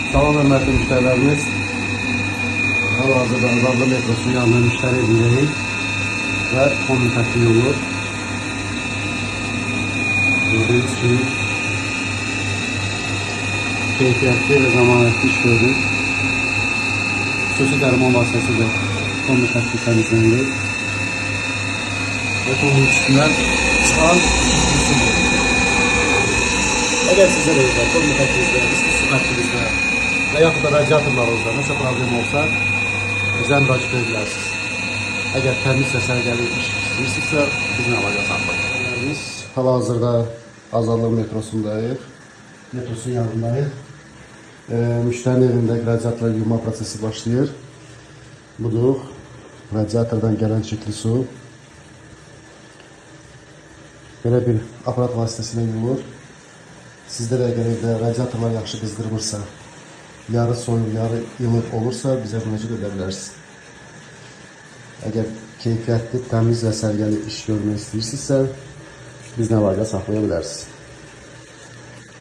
Salam hörmətli müştərilərimiz. Hal-hazırda Azadlıq metrosunun yanında müştəri evindəyik və kombi xətti yolur. Gördüyünüz kimi keyfiyyətli və zəmanətli iş gördük. Xüsusi dərman vasitəsilə kombi xətti təmizlənilir. Və kombinin üstündən çıxan isti sudur. Əgər sizə də evdə, kombi xəttinizdə, isti su xəttinizdə və yaxud da radiatorlarınızda nəsə problem olsa, bizə müraciət edə bilərsiniz. Əgər təmiz və səliqəli iş istəyirsinizsə, bizimlə əlaqə saxlayın. Biz hal-hazırda Azadlıq metrosundayıq. Metrosunun yanındayıq. Müştərinin evində radiatorlar yuma prosesi başlayır. Budur. Radiatordan gələn çirkli su. Belə bir aparat vasitəsilə yuyulur. Sizdə də əgər evdə radiatorlar yaxşı qızdırmırsa, yarı soyuq, yarı ilıq olursa bizə müraciət edə bilərsiniz. Əgər keyfiyyətli, təmiz və səliqəli iş görmək istəyirsinizsə, bizlə əlaqə saxlaya bilərsiniz.